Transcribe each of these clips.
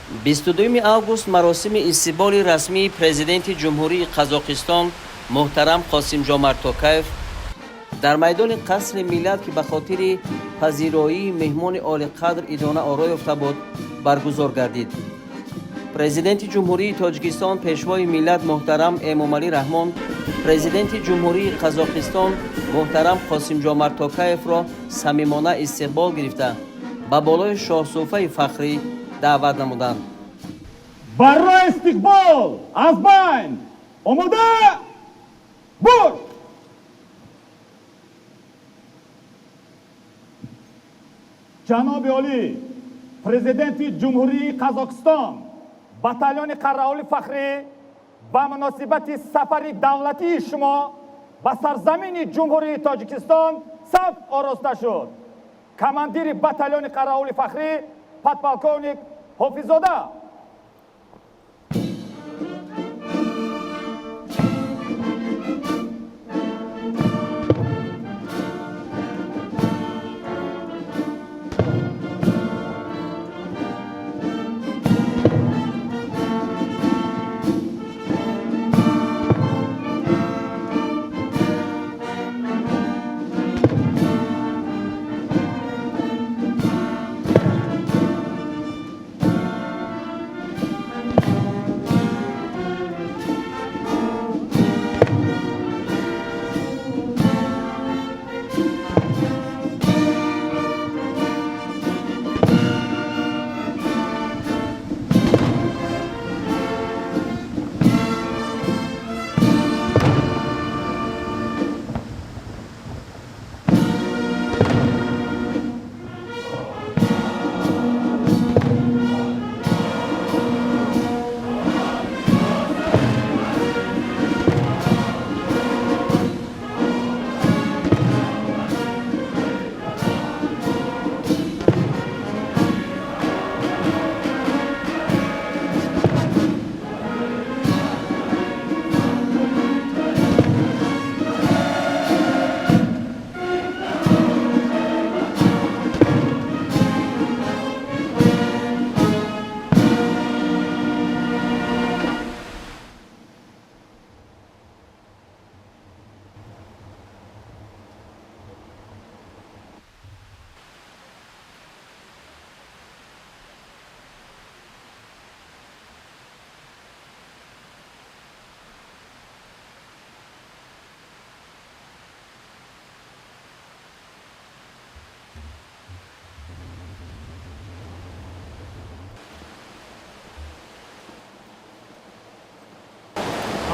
22 август маросими истиқболи расмии президенти Ҷумҳурии Қазоқистон муҳтарам Қосимҷомарт Токаев дар майдони Қасри Миллат, ки ба хотири пазироии меҳмони олиқадр идона оро ёфта буд, баргузор гардид. Президенти Ҷумҳурии Тоҷикистон, Пешвои миллат муҳтарам Эмомалӣ Раҳмон президенти Ҷумҳурии Қазоқистон муҳтарам Қосимҷомарт Токаевро самимона истиқбол гирифта, ба болои шоҳсуфаи фахрӣ даъват намуданд. Барои истиқбол аз байн омода бош! Ҷаноби олӣ, президенти Ҷумҳурии Қазоқистон, батальони қараулӣ фахрӣ ба муносибати сафари давлатии шумо ба сарзамини Ҷумҳурии Тоҷикистон саф ороста шуд. Командири батальони қараулӣ фахрӣ подполковник Ҳофиззода.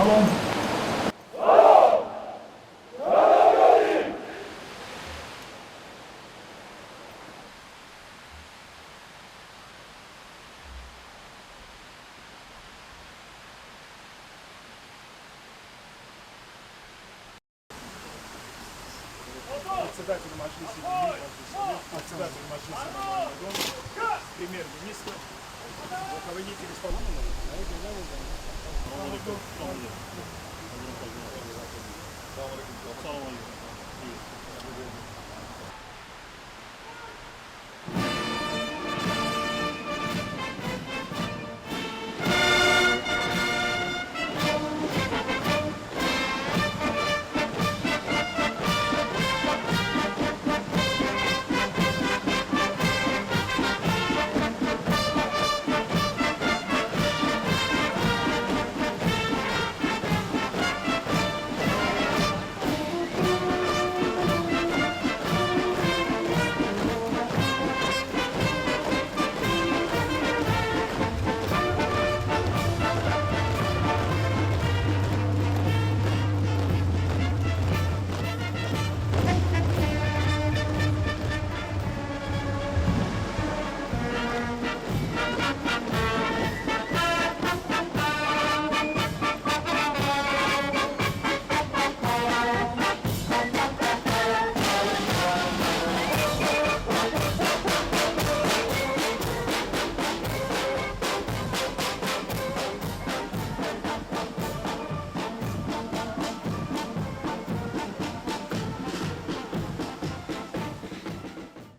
Салом. Председатель Маджлиса, председатель Маджлиса, премьер-министр, руководитель исполнительного. Салам алейкум. Салам алейкум.